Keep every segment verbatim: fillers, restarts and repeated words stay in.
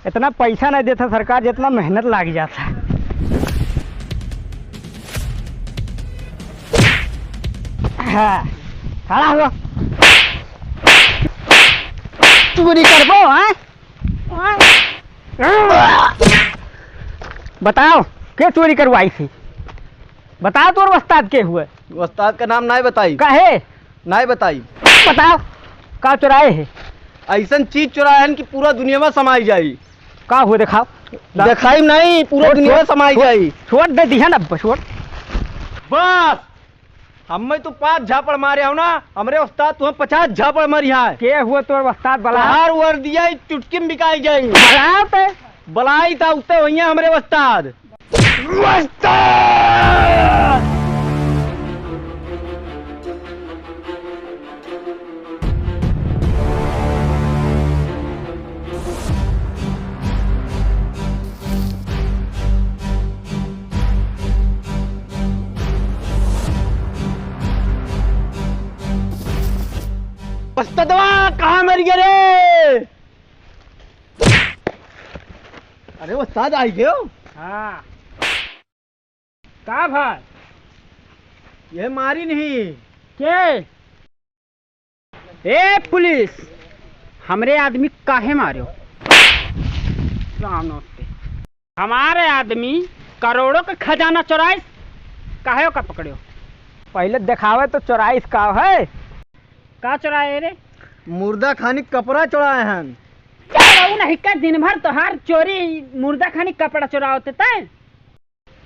इतना पैसा नहीं देता सरकार, जितना मेहनत लाग जाता। हाँ, खड़ा हो। चोरी करबो, हाँ? बताओ, के चोरी करवाई थी? बताओ, तोर उस्ताद के हुए? उस्ताद का नाम नाय बताई। काहे? नाय बताई। बताओ, का चुराए है? ऐसन चीज चुराए हन कि पूरा दुनिया में समाई जाई। का हुए, दिखाओ। देखाई नहीं, पूरा छोड़, दुनिया छोड़, समाई छोड़, जाई। छोड़ दे दिया ना, छोड़। बस, हमें तू पाँच झापड़ मारे हो ना, हमरे उस्ताद तुम्हें पचास झापड़ मारी है। के हुए तोर उस्ताद बला? तोहार वर्दिया ही चुटकी में बिकाई जाई। बलाओ ते। बलाई था उत्ते वहिया हमरे उस्ताद। उस्ताद! उस्तादवा, कहाँ मर गए रे? अरे उस्ताद, आई गयो? हाँ। का भाई? ये मारी नहीं। के? ए पुलिस, हमरे आदमी काहे मार्यो? राम नमस्ते। हमारे आदमी करोड़ों का खजाना चुराइस, काहे ओका पकड़्यो? पहले दिखावे तो चुराइस का है? का चुराए रे? मुर्दा खानी कपड़ा चुराए हन। चोरऊ नहीं का, दिन भर तोहार चोरी, मुर्दा खानी कपड़ा चुरावते तय।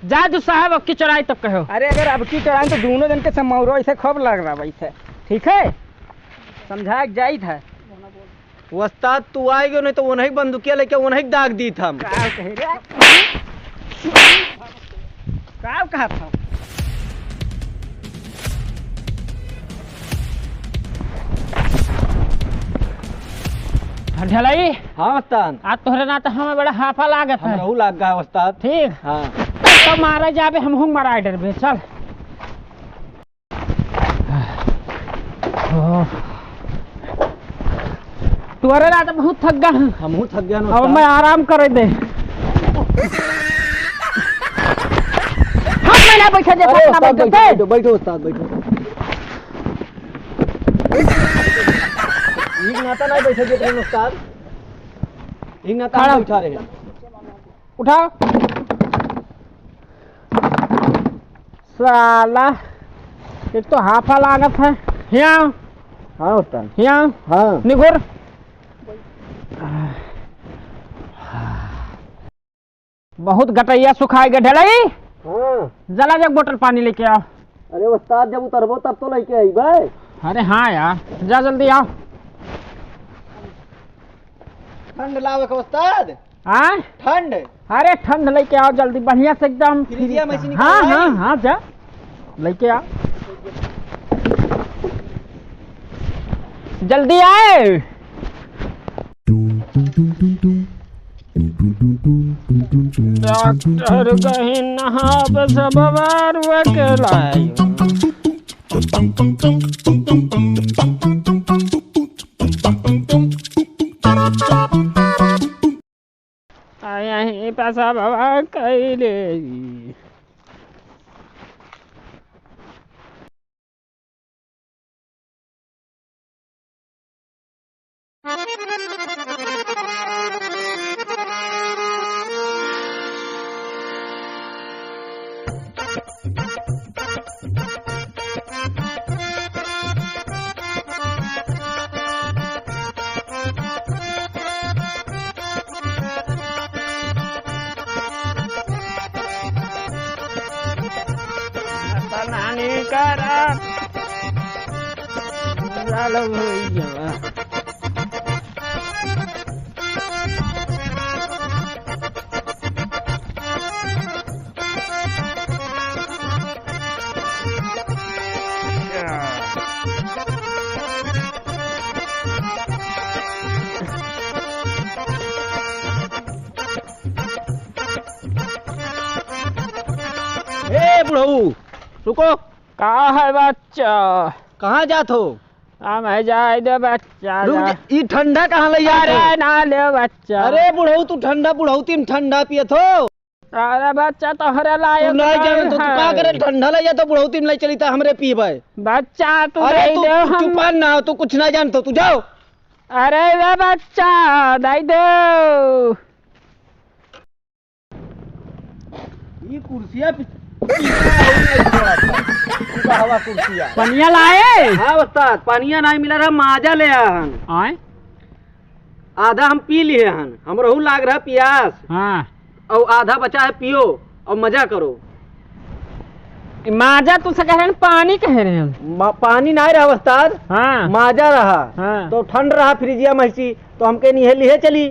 जा जज साहब, अब की चोराई तब कहो। अरे, अगर अब की चोराई तो दोनों जन के समौरो ऐसे खूब लग रहा वैसे, ठीक है? समझा के जाइत है। उस्ताद, तू आए गयो, नहीं तो उन्हीं बंदूकिया लेके उन्हीं दाग दीत हम। का कहे रे? का कहा था? ढलई? हाँ उस्ताद। आज तोहरे नाते हमें बड़ा हाफा लागत है। हमहू लाग गया उस्ताद। ठीक। हाँ। तो मारा जाबे, हमहू मारा डरबे, चल। तोहरे नाते बहुत थक गया। हमहू थक गया ना अब उस्ताद। मैं आराम करे दे। हम मैं ना बैठे दे, अरे बैठे उस्ताद, दे। बैठो, बैठो, बैठो उस्ताद, बैठो। एक नाता नहीं बैठे दे उस्ताद। एक नाता खड़ा। हम बैठा रहे। उठा। साला, एक तो हाफा लागत है। हिया। हाँ उस्ताद। हिया। हाँ। निगुर। बहुत गटैया सुखाए गए ढलई। हाँ। जला जग बोतल पानी लेके आओ। अरे उस्ताद, जब उतरबो तब तो लेके आई भाई। अरे हाँ यार, जा जल्दी आओ। ठंड लावे के उस्ताद। हाँ? ठंड। अरे ठंड लेके आओ जल्दी, बढ़िया से एकदम। फ्रिजिया में से हाँ, निकाल हाँ, लाई। हाँ, जा। लेके आ। जल्दी आए। डॉक्टर कहीं नहाब सब बार वकलाई। आया ही पैसा बाबा कैले। नानी करा लाल भैया। ए बुढ़ऊ, रुको। का है बच्चा? कहाँ जात हो? हम है जाए दे बच्चा, रुक जा। जा। ई ठंडा कहाँ ले जात अरे हो? ना ले बच्चा। अरे बुढ़ऊ, तू ठंडा, बुढ़ऊ तीन ठंडा पियत हो। अरे बच्चा, तोहरे लायक तू नहीं नहीं जानत हो, तू का है। करे ठंडा ले जात हो, बुढ़ऊ तीन ले चली त हमरे पीबे। बच्चा, तू अरे दे तू, दे तू हम चुपान ना हो, तू कुछ ना जानत हो, तू जाओ। अरे रे बच्चा, दे दो। ई कुर्सिया पि-, हवा कुर्सिया। पनिया लाए? हाँ उस्ताद, पनिया नाहीं मिला रहा, माजा ले आया हन। आए? आधा हम पी लिए हन, हमरहू लाग रहा पियास। हाँ। और आधा बचा है, पियो और मजा करो। माजा तुसे कह रहे हैं, पानी कह रहे हैं। मा-, पानी नाहीं रहा उस्ताद। हाँ। माजा रहा। हाँ। तो ठंड रहा फ्रिजिया महसी, तो हमके निहे लिहे चली।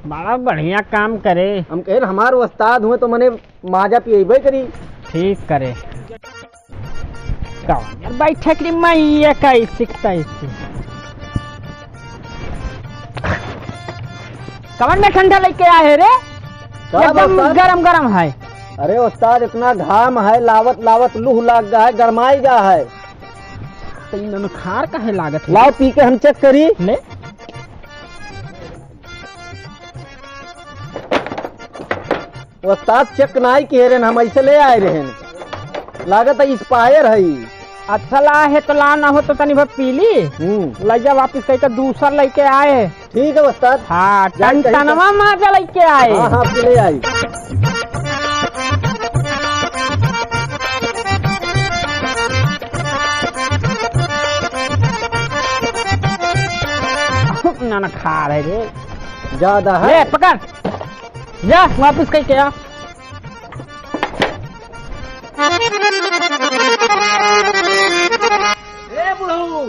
बड़ा बढ़िया काम करे। हम कहे, हमार उस्ताद हुए तो मने माजा पियबे करी। ठीक करे। कौन यार बैठक रे मैया कैसे कैसे? कवन में ठंडा लेके आए रे? का एकदम उस्ताद? गरम गरम है। अरे उस्ताद, इतना घाम है, लावत लावत लूह लाग गा है, गरमाई गा है। तो इन ननखार काहे लागत है? लाओ पी के हम चेक करी। ले। उस्ताद चेक नाई किहे रहेन, हम ऐसे ले आए रहेन। लागत है एक्सपायर है ई। अच्छा ला है तो ला, ना हो तो तनी भर पी ली। हम्म। लइया वापिस कइके दूसर लइके आए। ठीक है उस्ताद। हाँ, जाए कहीं टनटनवा तो। माजा लइके आए। हाँ, हाँ, पी ले आई। खूब ननखार है रे। ज्यादा है। ले, पकड़। जा, वापिस कइके आ। ए बुढ़ऊ।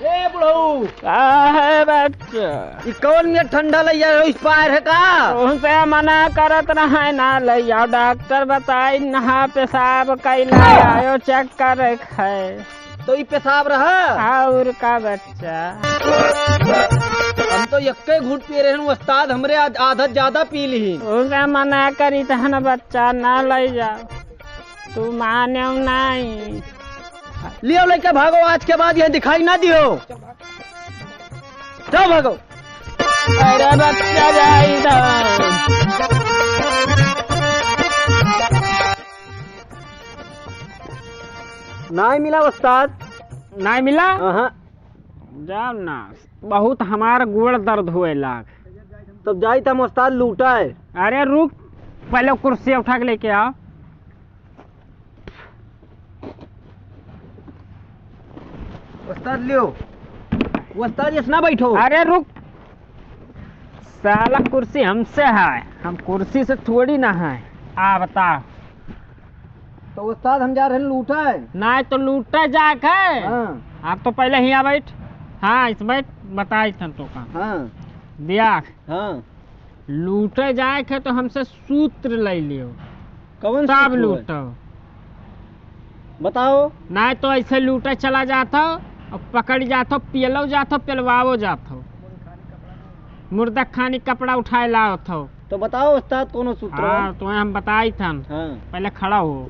ए बुढ़ऊ। का है बच्चा? ई कौन में ठंडा लइया हो, एक्सपायर है का? तुमसे मना करत रहे ना लइया, डॉक्टर बताई नहा पेशाब कैला आयो चेक करे है। तो ई पेशाब रहा? और का बच्चा? हम तो यक्के घूंट पिए रहेन उस्ताद, हमरे आज आदत ज्यादा पी लिहिन। उसे मना करी तहन बच्चा ना ले जाओ, तू माने नहीं। लियो लइके भागो, आज के बाद यह दिखाई ना दियो। जाओ भागो। अरे बच्चा जाई था। नाहीं मिला उस्ताद। नाहीं मिला? अहाँ। जाओ ना, बहुत हमार गोड़ दर्द होए लाग। तब जाई त हम उस्ताद लूटा है। अरे रुक, पहले कुर्सी उठा के लेके आओ। उस्ताद लियो। उस्ताद, यस ना बैठो। अरे रुक। साला कुर्सी हमसे है, हम कुर्सी से थोड़ी ना है। आ बता। तो उस्ताद, हम जा रहे हैं लूटा है। ना तो लूटा जाके। हाँ। आप तो पहले हियाँ बैठ। हाँ, इस बैठ, बताई थन तो का। हाँ। दिया। हाँ। लूटे जाए के तो हमसे सूत्र ले लियो। कौन तब सूत्र है? लूटो। बताओ। नाहीं तो ऐसे लूटे चला जात हो और पकड़ जात हो, पियलो जात हो, पिलवाओ जात हो। मुर्दा खानी कपड़ा उठाए लाओ थो। तो बताओ उस्ताद, कौनो सूत्र है? हाँ, तो हम बताई थन। हाँ। पहले खड़ा हो।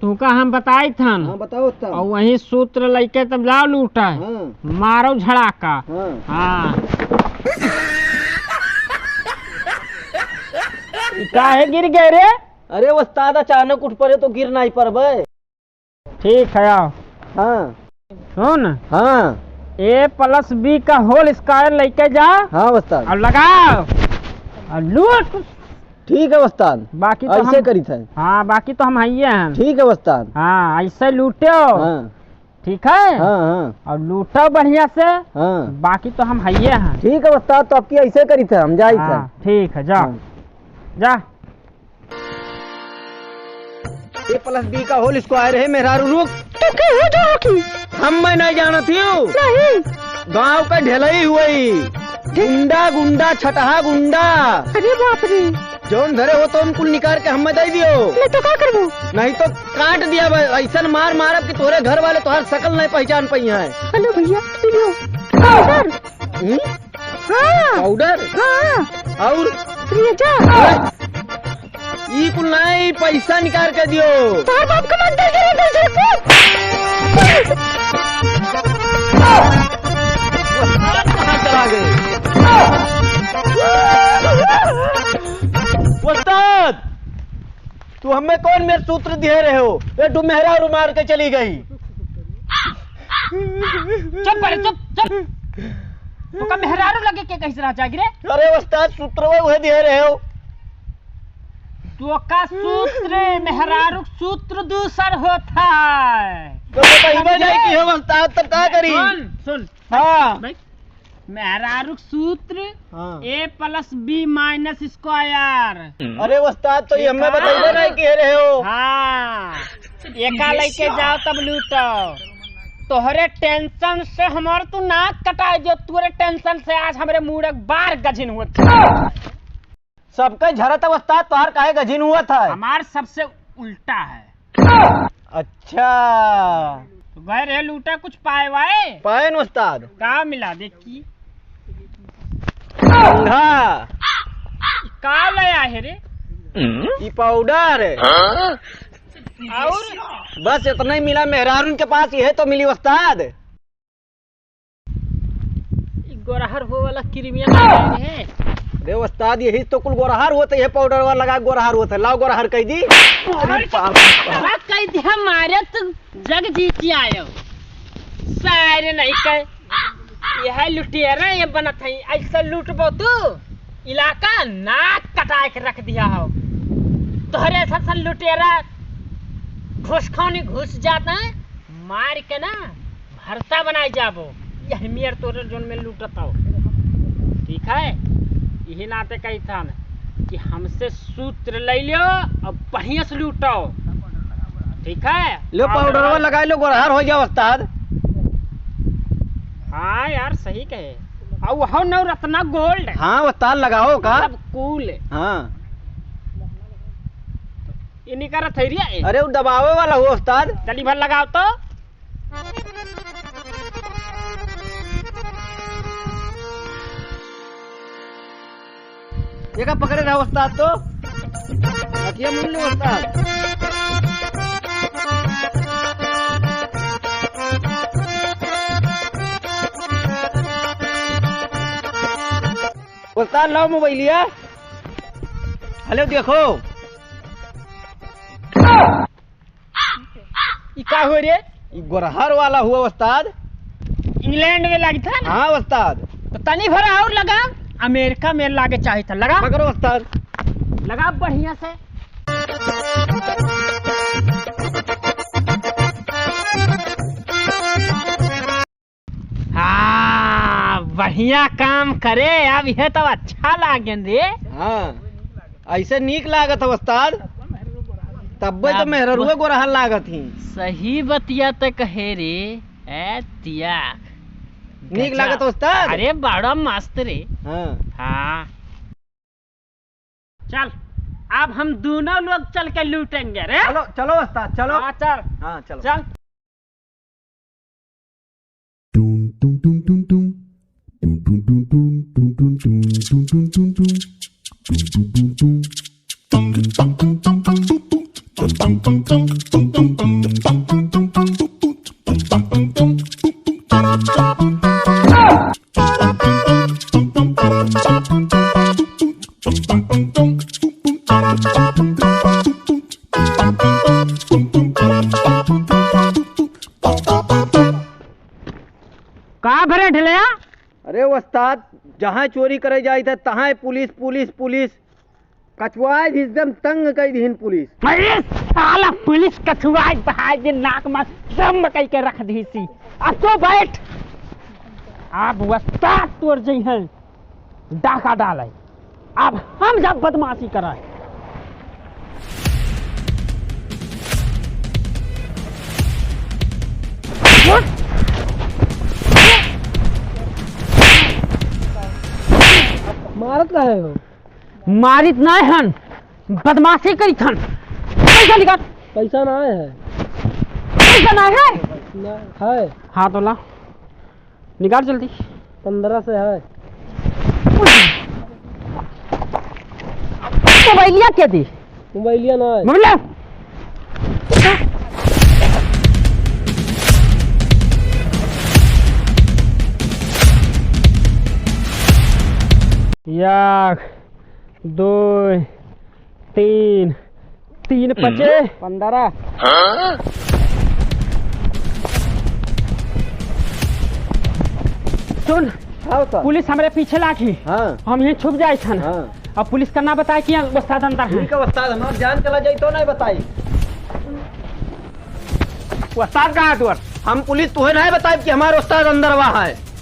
तुका हम बताई थन। हाँ, बताओ उस्ताद। और वही सूत्र लइके तब जाओ लूटा। हाँ। मारो झड़ाका। हाँ। हाँ। ई काहे गिर गए रे? अरे उस्ताद, अचानक उठ पड़े तो गिर नहीं पड़बे। ठीक है, आओ। हाँ। सुन। हाँ। A plus B का whole square लेके जा। हाँ उस्ताद। और लगाओ। और लूट। ठीक है उस्ताद। बाकी तो ऐसे हम करी थे। हाँ, बाकी तो हम हइये हैं। ठीक है उस्ताद। हाँ, ऐसे लूटो। हाँ। ठीक है? हाँ, हाँ। और लूटो बढ़िया से। हाँ। बाकी तो हम हइये हैं। ठीक है उस्ताद, तो आपकी ऐसे करी थे, हम जाई थे। हाँ, ठीक है, जा। हाँ। जा। A plus B का whole square है मेहरारू रुक। तो का हो जाओ की? हम मैं नहीं जानत हूँ। नहीं। गांव का ढेलई हुई। गुंडा, गुंडा, छटहा गुंडा। अरे बाप रे। जौन धरे हो तो हम कुल निकाल के हमें दे दियो। मैं तो का करबो? नहीं तो काट दिया भाई, ऐसन मार मारब कि तोरे घर वाले तोहार शकल नहीं पहचान पाई हैं। हेलो भैया, पी लो। पाउडर। हम्म? हाँ। पाउडर? हाँ। और? रेजा। ई कुल नहीं, पैसा निकाल के दियो। तोहर बाप का मत दे दे, दे दे, कूद। उस्ताद कहाँ चला गए? उस्ताद, तू हमें कौन मेर सूत्र दिहे रहे हो? ये तू मेहरारू मार के चली गई। चुप करे, चुप, चुप। तोका मेहरारू लगे के कहिस रहा जागी रे? अरे उस्ताद, सूत्र वह दिहे रहे हो। तोका सूत्र, मेहरारू सूत्र दूसर होत है। तो बताइबे नहीं कि हम उस्ताद, तब का करी? सुन, सुन। हाँ। भाई, मेहरारू सूत्र हाँ। A plus B minus square। अरे उस्ताद, तो ये हमें बताइबे नहीं किहे रहे हो। हाँ, एका लइके जाओ तब लूटो। तोहरे tension से हमार तू नाक कटाए जो, तोहरे tension से आज हमरे मूड़क बार गझिन हुअत। सबके झरत है उस्ताद, तोहार काहे गझिन हुअत है? हमार सबसे उल्टा है। अच्छा। तो गए रहे लूटा, कुछ पाए वाए? पाए न उस्ताद। का मिला देखी? ठंडा। का ले आहे रे? ई पाउडर। और? बस इतना ही मिला मेहरारून के पास, यह तो मिली उस्ताद। ई गोरहर हो वाला क्रीमिया लगाए रहे। अरे उस्ताद, यही तो कुल गोरहर होत है, यह पाउडर वाला लगा गोरहर होत है। लाओ गोरहर कह दी। अरे बाप रे बाप। का कह दिया मारे तू जग जीती आयो। सारे नहीं कह, यह लुटेरा ये बनत है, ऐसा लूटबो तू, इलाका नाक कटाए के रख दिया हो। तोहरे ऐसा सन लुटेरा घुसखौनी घुस जाता है, मार के ना भरता बनाई जाबो, यही मेर तोरे जोन में लूटत हो। ठीक है, यही नाते कही था कि हमसे सूत्र ले लियो और बढ़िया से लूटो। ठीक है, लो पाउडरवा लगाई लो, गोरहर हो जाओ उस्ताद। हाँ यार, सही कहे। और वह नौ रत्ना गोल्ड। हाँ उस्ताद, लगाओ का? सब कूल। हाँ। ये नहीं करत है रे। अरे वो दबावे वाला हो उस्ताद। चली भर लगाओ तो। एका पकड़े रहा उस्ताद तो। हथिया मुड़ लो उस्ताद। उस्ताद लाओ मोबाइलिया। हेलो देखो। ई का हो रे? ई गोरहर वाला हुआ उस्ताद। इंग्लैंड में लागी था ना? हाँ उस्ताद। तो तनी भर और लगा, अमेरिका में लागे चाहे था, लगा। पकड़ो उस्ताद। लगा बढ़िया से। हाँ, बढ़िया काम करे। अब यह तो अच्छा लागेन रे। हाँ, ऐसे नीक लागत है उस्ताद। तब्बे तो अब मेहररुए गोरहर लागत ही। सही बतिया तो कहे रे। ए तिया। नीक गजब। लागत है उस्ताद। अरे बड़ा मस्त रे। हाँ। हाँ। चल, अब हम दोनों लोग चल के लूटेंगे रे। चलो, चलो उस्ताद, चलो। हाँ, चल। हाँ, चलो। चल। टुन, टुन, टुन, टुन, टुन। टुन, टुन, टुन, टुन। टुन, टुन, टुन, टुन। का भरे ढिलया? अरे उस्ताद, जहाँ चोरी करे जाइत है, तहाँ पुलिस, पुलिस, पुलिस। कछुआए भी एकदम तंग कई दिहिन पुलिस। अरे साला पुलिस कछुआए बहाए दिन नाक में दम कई के रख दी सी। अब तो बैठ। अब उस्ताद तोर जइहैं डाका डाले। अब हम जब बदमाशी कराए। मारत काहे हो? मारित नाय हन, बदमाशी करित हन। पैसा निकाल। पैसा नाय है। पैसा नाय है? ना है। हाँ तो ला, निकाल जल्दी। पन्द्रह से है। मोबाइलिया के दी? मोबाइलिया नाय। मोबाइलिया। एक, दो, तीन, तीन पचे। पन्द्रह। सुन, हाँ, उस्ताद। पुलिस हमरे पीछे लागी। हाँ। हम यहीं छुप जाए छन। हाँ। अब पुलिस का ना बताए कि उस्ताद अंदर है। ठीक है उस्ताद, हमार जान चला जाई तो नहीं बताई। उस्ताद कहाँ है तुअर? हम पुलिस तुहे नहीं बताए कि हमार उस्ताद अंदर हुआ है।